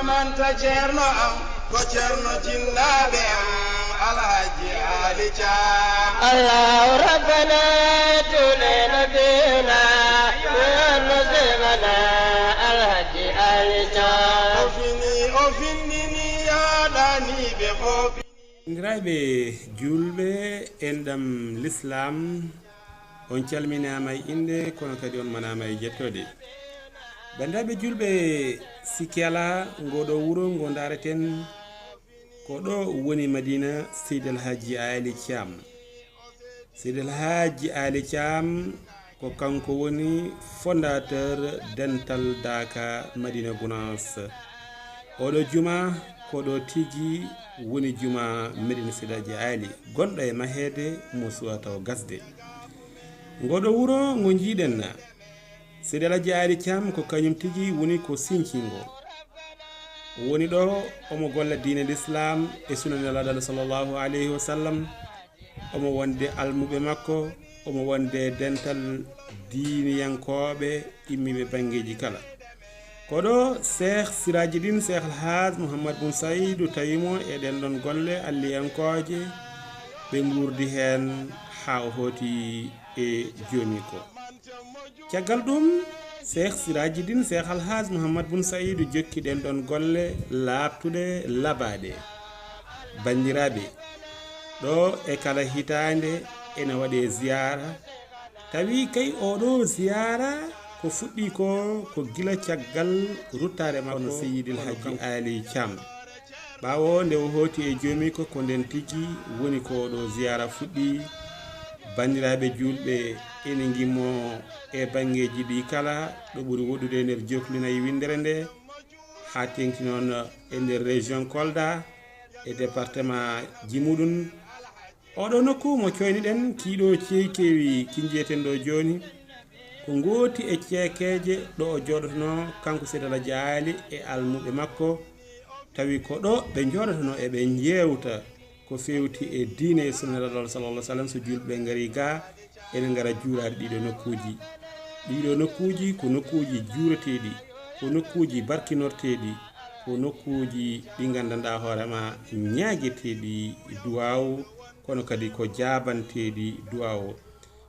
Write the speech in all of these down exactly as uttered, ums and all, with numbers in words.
Anta ceerno am, ko ceerno jinnaaɓe am, Alhaji Ali Thiam. Allahu Rabbana, juule Nabina, ceerno Seymana, Alhaji Ali Thiam. O fini, o finnini, yaaɗaniiɓe fof. Banndiraaɓe juulɓe, enɗam Lislaam, on calminaama e innde, kono kadi on manaama e jettode. Banndiraaɓe juulɓe, sikke alaa, ngoo ɗoo wuro ngo ndaareten, ko ɗo woni Madina Seydi El Hadji Ali Thiam. Seydi El Hadji Ali Thiam ko kanko woni fondateur dental Daaka Madina Gunaas. Oɗo juma ko ɗo tigi woni juma Medina Seydi El Hadji Ali, gonɗo e maheede mo suwa taw gasde. Ngoɗo wuro ngo njiiɗen na, Seydi El Hadji Ali Thiam ko kañum tigi woni ko sincingo. Woni ɗo omo golla diine l'islam e sunna Nelaaɗo Allah sallallahu alayhi wa sallam. Omo wonde almuɓe makko, omo wonde dental diiniyankooɓe immiiɓe banngeeji kala. Ko ɗo Seex Siraajidin, Seex Alhaaj Muhammad Bun Saydu tawi mo e ɗen ɗon golle alliyankooje, ɓe nguurdi heen haa o hooti e joomiiko. Caggal ɗum, Seex Siraajidin, Seex Alhaaj Muhammad Bun Saydu jokki ɗen ɗon golle laaɓtuɗe, labaaɗe. Banndiraaɓe, ɗo e kala hitaande ene waɗee ziyaara, tawi kay oɗo ziyaara ko fuɗɗii ko, ko gila caggal ruttaare makko Seyyidil Hajji Ali Thiam. Ɓaawo nde o hooti e joomiiko, ko nden tigi woni ko oɗo ziyaara fuɗɗii. Banndiraaɓe juulɓe, ene ngimmoo e banngeeji ɗi kala, ɗo ɓuri woɗɗude e nder joklinay winndere nde, haa teeŋti noon e nder région Kolda e département ji muɗum. Oɗo nokku mo coyniɗen, kiiɗo ceekewi ki njiyeten ɗo jooni, ko ngooti e ceekeeje ɗo o jooɗotonoo, kanko Seydi Alhaji Ali e almuɓe makko. Tawi ko ɗo ɓe njooɗotonoo e ɓe njeewta ko feewti e diine e sunna Nelaaɗo sallallahu alaihi wasallam. So juulɓe ɓe ngarii ga, ene ngara juuraade ɗiɗo nokkuuji. Ɗiɗo nokkuuji ko nokkuuji juureteeɗi, ko nokkuuji barkinorteeɗi, ko nokkuuji ɗi nganndanɗaa hoore ma ñaageteeɗi duwaaw, kono kadi ko jaabanteeɗi duwaaw.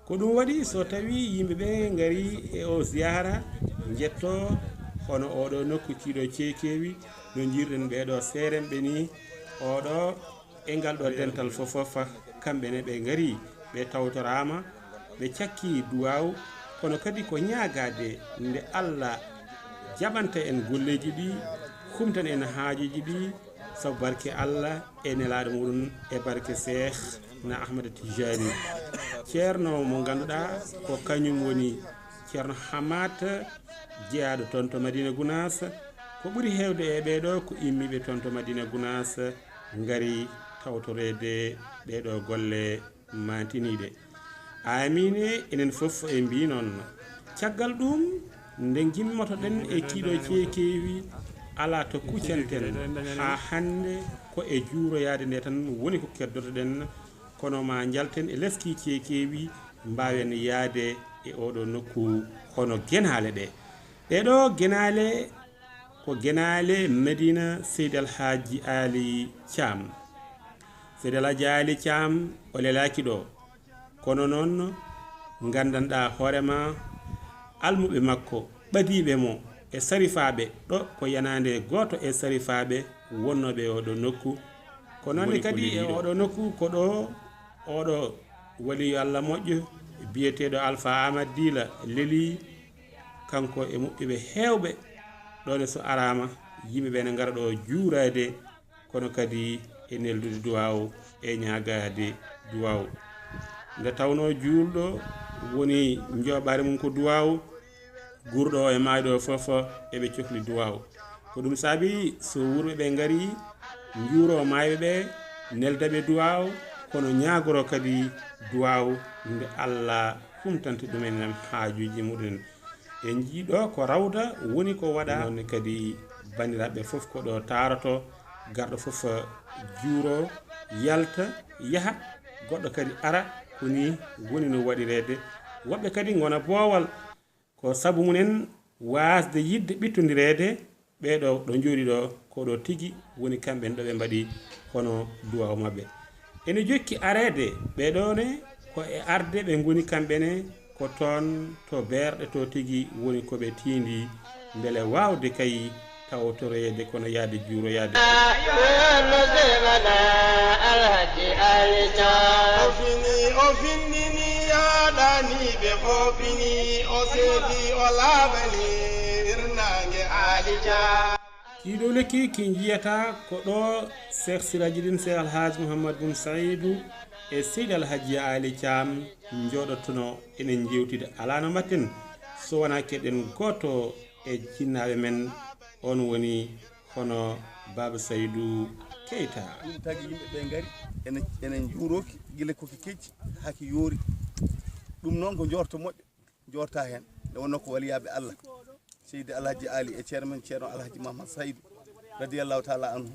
Ko ɗum waɗi, so tawii yimɓe ɓe ngarii e o ziyaara, njettoo hono oɗo nokku kiiɗo ceekeewi, no njiirɗen ɓee ɗo seeremɓe nii, oɗo e ngal ɗo dental fof, fof, kamɓe ne ɓe ngarii, ɓe tawtoraama, ɓe cakkii duwaaw, kono kadi ko ñaagaade nde Allah jaɓanta en golleeji ɗi, humtan en haajuuji ɗi, sabu barke Allah e nelaaɗo muɗum e barke Seex na Ahmada Tijani, ceerno mo ngannduɗaa ko kañum woni Ceerno Hamaat, jeyaaɗo toon to Madina Gunaas. Ko ɓuri heewde e ɓee ɗo ko immiiɓe toon to Madina Gunaas ngari tawtoreede ɗee ɗo golle maantiniiɗe. Aamiin, enen fof en mbii noon. Caggal ɗum, nde ngimmotoɗen e kiiɗo ceekeewi, alaa to kuccanten haa hannde, ko e juuroyaade nde tan woni ko keddotoɗen, kono ma njalten e leskii ceekeewi, mbaawen yahde e oɗo nokku hono genaale ɗe. Ɗee ɗo genaale ko genaale Medina Seydi Alhaaji Aali Caam. Seydi Alhaaji Aali Caam o lelaaki ɗo, kono noon nganndanɗaa hoore ma almuɓe makko ɓadiiɓe mo e sarifaaɓe ɗo ko yanaande gooto e sarifaaɓe wonnooɓe e oɗo nokku. Ko noon ne kadi e oɗo nokku ko ɗo oɗo waliyu Allah moƴƴo biyeteeɗo Alfa Ahmad Dila leli, kanko e moƴƴuɓe heewɓe ɗo ne so araama yimɓe ɓe ne ngara ɗo juuraade, kono kadi e neldude duwaaw e ñaagaade duwaaw. Nde tawnoo juulɗo woni njooɓaari mum ko duwaaw, guurɗo o e maayɗo o fof eɓe cokli duwaaw. Ko ɗum saabi so wuurɓe ɓe ngari njuuro maayɓe ɓe, nelda ɓe duwaaw, kono ñaagoro kadi duwaaw nde Allah humtanta ɗumen haajuuji muɗum. En njii ɗo ko rawda woni ko waɗa. Noon ne kadi banndiraaɓe fof ko ɗo taaroto, garɗo fof juuro, yalta, yaha, goɗɗo kadi ara, ko nii woni no waɗireede. Woɓɓe kadi ngona boowal, ko sabu mumen waasde yiɗde ɓittondireede ɓee ɗo, ɗo njooɗi ɗo, Ko ɗo tigi woni kamɓe ɗo ɓe mbaɗi hono duwaaw maɓɓe. Ene jokki areede ɓee ɗoo ne ko e arde ɓe ngoni kamɓe ne, ko toon to beerɗe to tigi woni ko ɓe tiindi, mbele waawde kay tawtoroyeede kono yahde juuroyaade. Yo Allah seydi Alhaji Ali Thiam. O fini, o findini, yaaɗani ɓe foofini, o seedi, o laaɓani, hirnaange Ali Thiam. Kii ɗoo lekki ki njiyata ko ɗo Cheikh Sirajuddin Cheikh Alhaji Mouhammad Boun Saïdou e Seydi Alhaji Ali Thiam njooɗotono enen njeewtida. Alaa no mbaɗten so wonaa keɗen gooto e jinnaaɓe men, on woni hono Baba Saydou Keita. Ɗum tagi yimɓe ɓe ngari, ene, ene njuurooki gila ko ki kecci haa ki yoori. Ɗum noon ko njoorto moƴƴo, njoorta heen. Nde wonnoo ko waliyaaɓe Allah, Seydi Alhaji Ali e ceerno men, ceerno Alhaji Mahamad Saydou, radiyallahu taala anhu.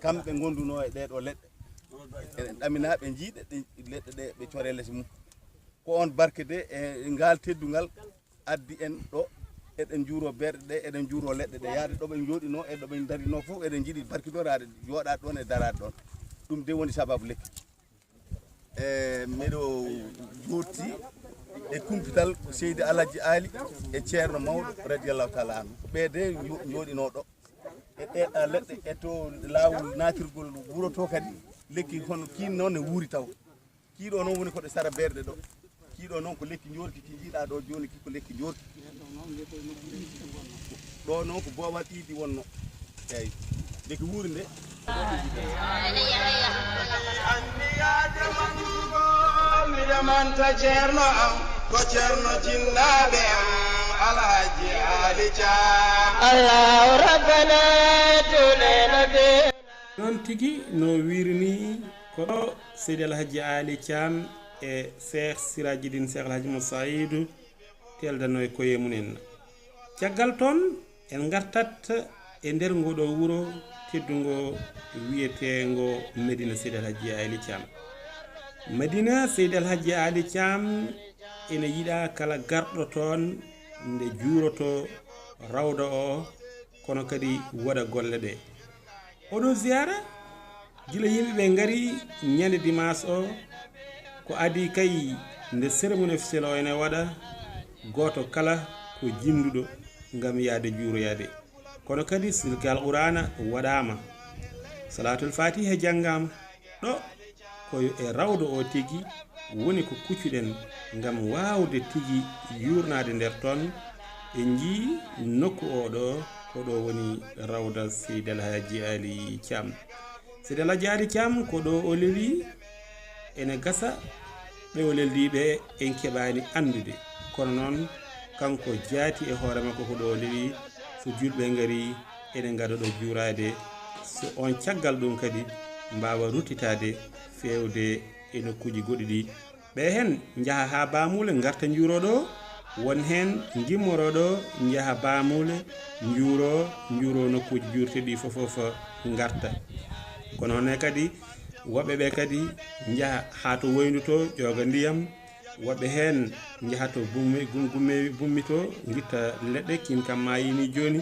Kamɓe ngondunoo e ɗee ɗoo leɗɗe. Eɗen ɗamina ɓe njiiɗe ɗe leɗɗe ɗe, ɓe coree les mum. Ko on barke de e ngaal teddungal addi en ɗo, eɗen njuuro beerɗe ɗe, eɗen njuuro leɗɗe ɗe, yaade ɗo ɓe njooɗinoo e ɗo ɓe ndarinoo fof, eɗen njiɗi barkidoraade, jooɗaade ɗoon e daraade ɗoon. Ɗum de woni sababu lekki. E miɗo jooɗti e kumpital ko Seydi Alhaji Ali e ceerno mawɗo, radiyallahu taala anhu. Ɓe de njo-, njooɗinoo ɗo. E ɗe, a, leɗɗe, e to laawol naatirgol wuro to kadi, lekki hono kiin noon ne wuuri taw. Kii ɗoo noon woni ko ɗe sara beerɗe ɗo. Kii ɗoo noon ko lekki njoorki, ki njiiɗaa ɗo jooni, ki ko lekki njoorki. Ɗo noon ko boowal iidi wonno. Eeyi. Nde ki wuuri nde. Anniyaaje man ko mi damanta ceerno am, ko ceerno jinnaaɓe am, Alhaji Ali Thiam. Allahu Rabbana tulena be. Noon tigi no wiiri ni, ko ɗo Seydi Alhaji Ali Thiam e Cheikh Sirajuddin Cheikh Alhaji Moussa Saïdou teeldanoo e koye mum en. Caggal toon, en ngartat e nder ngoo ɗoo wuro teddungo wiyeteengo Medina Seydi Alhaji Ali Thiam. Medina Seydi Alhaji Ali Thiam ene yiɗaa kala garɗo toon nde juuroto rawda o, kono kadi waɗa golle ɗe. Oɗo ziyaara, gila yimɓe ɓe ngari ñande dimanche o, ko adii kay nde cérémonie officielle o ene waɗa, gooto kala ko jinnduɗo ngam yahde juuroyaade. Kono kadi silki Alqur'aana waɗaama, Salaatul Faatiha janngaama. Ɗo ko e rawda o tigi woni ko kuccuɗen ngam waawde tigi yuurnaade nder toon. En njii nokku o ɗo, ko ɗo woni rawda Seydi Alhaji Ali Thiam. Seydi Alhaji Ali Thiam ko ɗo o leli, ene gasa ɓe o leldi ɓe en keɓaani anndude. Kono noon kanko jaati e hoore makko ko ɗo o leli, so juulɓe ngari ene ngada ɗo juuraade, so on caggal ɗum kadi mbaawa ruttitaade feewde e nokkuuji goɗɗi ɗi. Ɓe heen njaha haa Baamuule ngarta njuuroo ɗo, won heen ngimmoroo ɗo njaha Baamuule njuuroo, njuuroo nokkuuji juurteeɗi fof fof ngarta. Kono ne kadi woɓɓe ɓe kadi njaha haa to woyndu to ƴooga ndiyam, woɓɓe heen njaha to bumme, gum-, gumme, bummi to ngitta leɗɗe, kiin kam maa yini jooni.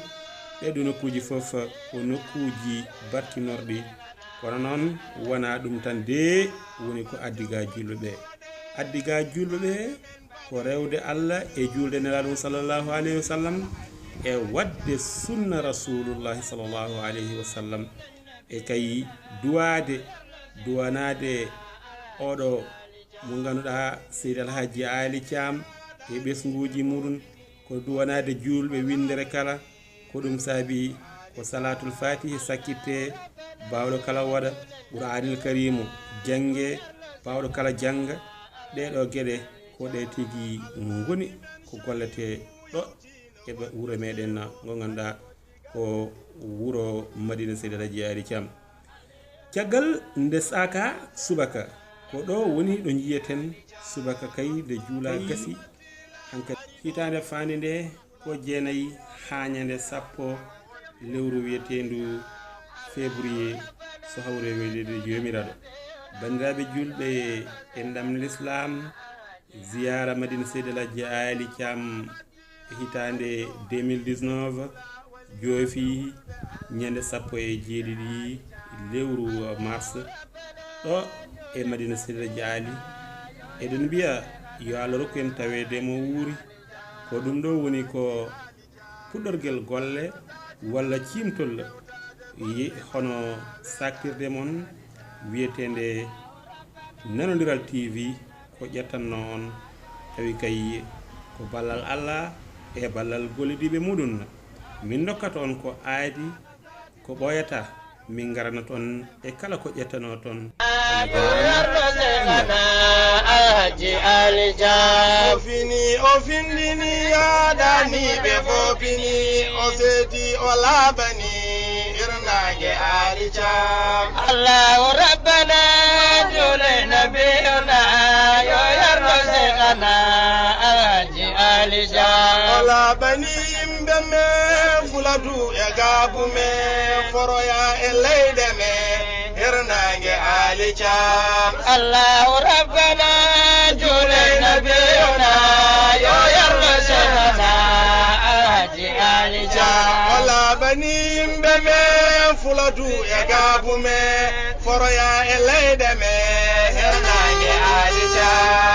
Ɗee ɗoo nokkuuji fof ko nokkuuji barkinorɗi. Kono noon wonaa ɗum tan dee woni ko addi ga juulɓe ɓe. Addi ga juulɓe ɓe ko rewde Allah e juulde Nelaaɗo mum sallallahu alayhi wa sallam e waɗde sunna Rasulullahi sallallahu alayhi wa sallam. E kay duwaade, duwanaade oɗo mo ngannduɗaa Seydi Alhaji Ali Thiam e ɓesnguuji muɗum, ko duwanaade juulɓe winndere kala. Ko ɗum saabi ko Salaatul Faatihi sakkittee, baawɗo kala waɗa, Qur'aanil Kariimu janngee, baawɗo kala jannga. Ɗee ɗoo geɗe ko ɗe tigi ngoni ko golletee ɗo e ba-, wuro meɗen ngo ngannduɗaa ko wuro Madina Seydi Alhaji Ali Thiam. Caggal nde saaka subaka, ko ɗo woni ɗo njiyeten subaka kay nde juula gasi hankadi. Hitaande faande nde ko jeenayi haa ñande sappo lewru wiyeteendu février, so hawre welede joomiraaɗo. Banndiraaɓe juulɓe e ndam l'islam, ziyaara Madina Seydi Alhaji Ali Thiam e hitaande deux mille dix-neuf, Joofi ñande sappo e jeeɗiɗi lewru mars, ɗo e Madina Sirre Jaali. Eɗen mbiya yo Allah rokku en taweede mo wuuri. Ko ɗum ɗo woni ko puɗɗorgel golle walla ciimtol, yi-, hono saktirde mon wiyeteende Nanondiral T V ko ƴettanno on, tawi kay ko ballal Allah e ballal gollidiiɓe muɗum. Min dokkata on ko aadi, ko ɓooyata, min ngarana toon e kala ko ƴettano toon. Yo yarno Seexana Alhaji Ali Caam. O fini, o findini, yaadani ɓe fof fini, o seeti, o laabani, hirnaange Ali Caam. Allahu Rabbana, juule Nabiyuna, yo yarno Seexana Alhaji Ali Caam. O laabani yimɓe men, Fuladu e Gaabu men, foroya e leyɗe men, hirnaange Ali Caam. Allahu Rabbana, juule Nabiyuna, yo yarno Seexana Alhaji Ali Caam. O laabani yimɓe men, Fuladu e Gaabu men, foroya e leyɗe men, hirnaange Ali Caam.